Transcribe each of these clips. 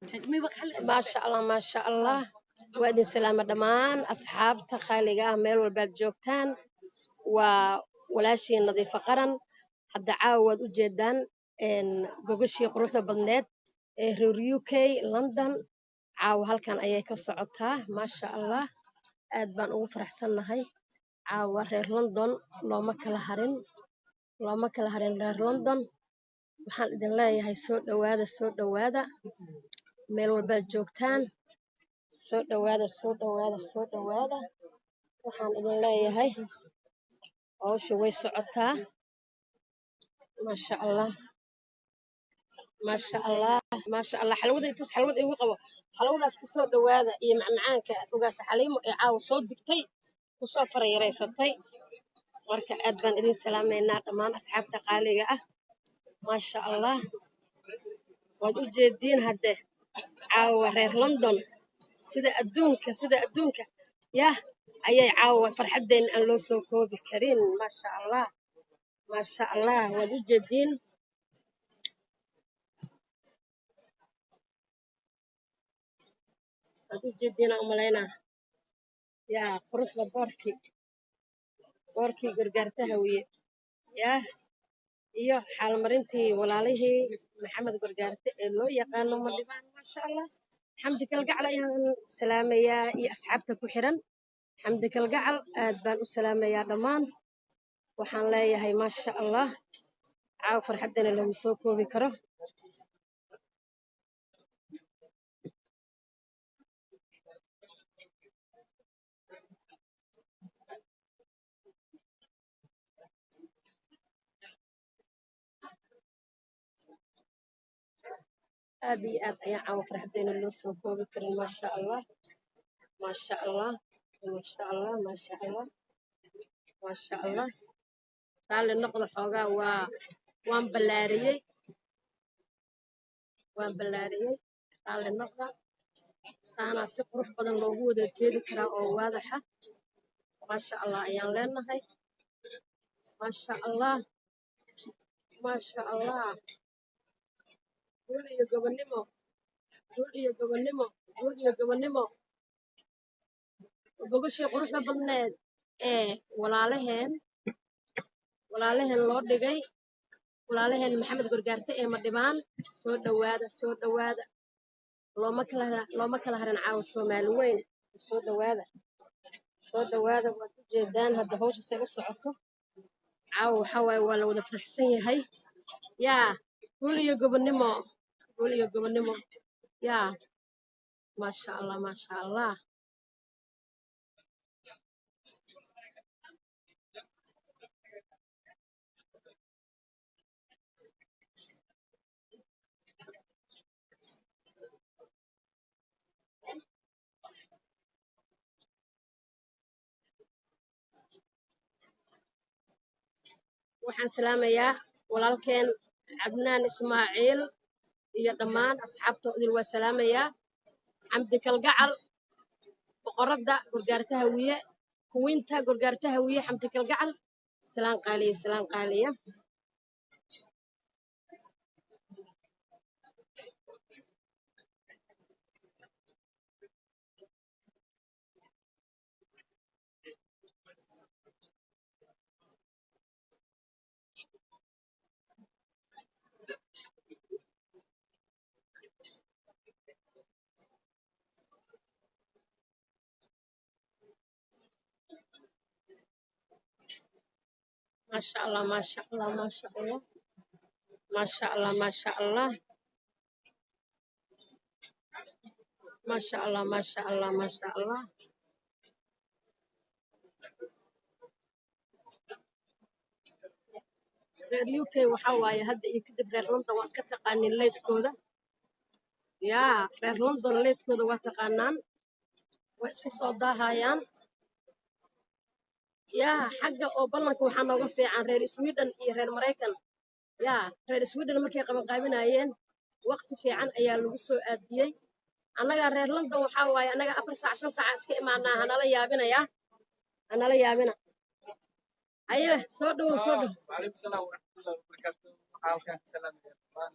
Maasha Allah, maasha Allah, waa idin salaama dhammaan asxaabta khaaliga ah meel walbaad joogtaan. Waa walaashiin Nadiifa Qaran. Hadda caawa waad u jeedaan gogashii quruxda badneed ee reer UK London caawa halkan ayay ka socotaa. Maasha Allah, aad baan ugu faraxsannahay. Caawa reer London looma kala harin, looma kala harin reer London. Waxaan idin leeyahay soo dhowaada, soo dhowaada meel walbaad joogtaan, soo dhowaada, soo dhowaada, soo dhowaada. Waxaan idin leeyahay hawsha way socotaa. Maasha Allah, maasha Allah, maasha Allah. Xalwada intaas xalwada igu qabo, xalwadaas ku soo dhowaada iyo macmacaanka ugaas Xaliimo ee caawa soo dugtay, kusoo farayareysatay. Marka aad baan idin salaamaynaa dhammaan asxaabta qaaliga ah. Maasha Allah, waad u jeediin hadde caawa reer London sida adduunka, sida adduunka yah ayay caawa farxaddeenna aan loo soo koobi karin. Maasha Allah, maasha Allah, waad u jeediin, waad u jeediin aan umalaynaa. Yaa quruxda boorkii, boorkii Gargaartaha wiye yaa iyo xaalmarintii walaalihii Maxamed Gargaarte ee loo yaqaano Madhibaan. Maasha Allah, Xamdi Kalgacal ayaan salaamayaa iyo asxaabta ku xiran Xamdi Kalgacal, aad baan u salaamayaa dhammaan. Waxaan leeyahay maasha Allah, caawa farxaddana lama soo koobi karo. Aad iyo aad ayaan caawa farxaddena loo soo koobi karin. Maasha Allah, maasha Allah, maasha Allah, maasha Allah, maasha Allah. Raalli noqda, xoogaa waa waan ballaariyey, waan ballaariyey, raalli noqda. Saanaa si qurux badan loogu wada jeedi karaa oo waadaxa. Maasha Allah ayaan leenahay. Maasha Allah, maasha Allah. Guul iyo gobonnimo, guul iyo gobonnimo, guul iyo gobonnimo. Gogashii quruxda badneed ee walaalaheen, walaalaheen loo dhigay, walaalaheen Maxamed Gargaarte ee Madhibaan. Soo dhowaada, soo dhowaada. Looma kala, looma kala harin caawa Soomaali weyn. Soo dhowaada, soo dhowaada. Waad u jeedaan hadda hawsha say u socoto. Caawa waxaa waaye waa la wada faraxsan yahay. Yaa guul iyo gobonnimo, guul iyo gobonnimo. Yaa maasha Allah, maasha Allah. Waxaan salaamayaa walaalkeen Cadnaan Ismaaciil iyo dhammaan asxaabtoodii, waa salaamayaa. Xamdi Kalgacal, boqoradda Gargaartaha Wiye, kuwiinta Gargaartaha Wiye, Xamdi Kalgacal, salaan qaaliya, salaan qaaliya. Maasha Allah, maasha Allah, maasha Allah, maasha Allah, maasha Allah, maasha Allah, maasha Allah, maasha Allah. Reer UK waxaa waaye hadda iyo kadib reer London waa iska taqaanin leydkooda. Yaa reer London leydkooda waa taqaanaan, way iska soo daahayaan. Yaa xagga oo ballanka waxaa nooga fiican reer Sweden iyo reer Maraykan. Yaa reer Sweden markay qabanqaabinayeen waqti fiican ayaa lagu soo aadiyey. Annaga reer London waxaa waaye annaga 4 saac, 5 saac iska imaanaa. Hanala yaabinaya, hanala yaabina. Haye, soo dhowow, soo dhow. وعليكم السلام ورحمة الله وبركاته. Waxaa halkaan ka salaamaya dhammaan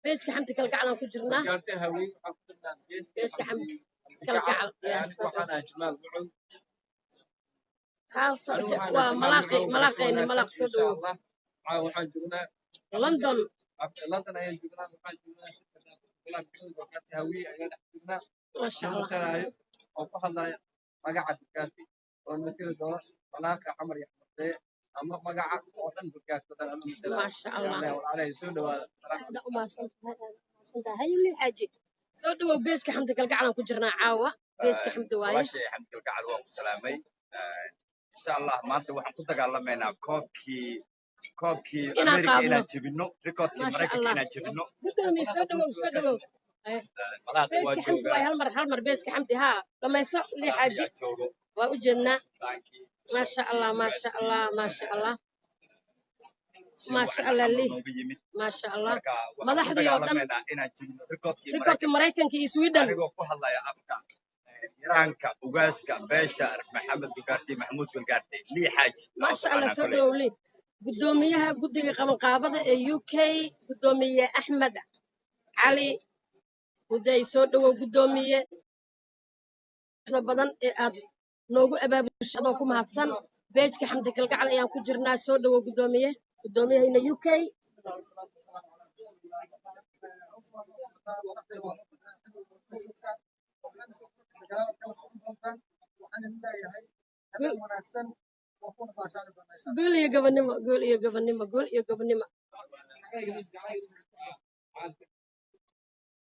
Page-ka Xamdi Kalgacal aan ku jirnaa. Page-ka Xamdi Kalgacal. Waa malaaqi, malaaqayni, malaaq, soo dhawow. London. London ayaan joognaa, waxaan joognaa shirka Hawiye ayaan dhex joognaa. Maasha Allah. Matalaayo oo ku hadlaya magaca Dukaati oo matali doona malaaqa Xamar iyo Xamartee ama magaca oo dhan Dukaati oo dhan ama matalaayo. Maasha Allah. Walaalahay, soo dhawaada. Aada u mahadsantahay, aada u mahadsantahay. Haye, Xaaji, soo dhawow. Page-ka Xamdi Kalgacal aan ku jirnaa caawa, page-ka Xamdi waaye. Walaashay Xamdi Kalgacal, waan ku salaamay. Insha Allah maanta waxaan ku dagaalamaynaa koobkii inaan America qaadno. Inaan jebino rikoodkii Maasha Maraykanka Allah. inaan jebino. Gudoomiye, soo dhawow, soo dhawow. Madaxda waa Page-ka Xamdi joogaa. Waaye, hal mar, hal mar, page-ka Xamdi haa dhamayso, Lii Xaaji. Ayaa joogo. Waa u jeednaa. Taankii. Maasha Allah, maasha Allah, maasha Allah, maasha Allah, Lii. Nooga yimid. Maasha Allah. Marka waxaan ku madaxdii oo dhan dagaalamaynaa inaan jebino rikoodkii rikoodka Maraykanka. Maraykanka iyo Sweden. Anigoo ku hadlaya afka Iraanka, ugaaska beesha Maxamed Dugaarti, Maxamuud Gurgaarte, Lii Xaaji. Maasha Allah, soo dhawow Lii. Gudoomiyaha guddiga qabanqaabada ee UK, gudoomiye Axmed Cali Huday, soo dhawow gudoomiye. Badan ee aad noogu abaabushay adoo ku mahadsan. Page-ka Xamdi Kalgacal ayaan ku jirnaa. Soo dhawow gudoomiye, gudoomiyahayna UK. بسم الله والصلاة والسلام على رسول الله. Hawsha waa noo socotaa, madaxdayda waa noo fadhidaa, joogtaa barnaamijka gadaal kala socon doontaan. Waxaan idin leeyahay habeen wanaagsan, waa kuna baashaali doonaa insha Allah. Guul iyo gobonimo, guul iyo gobonimo, guul iyo gobonimo.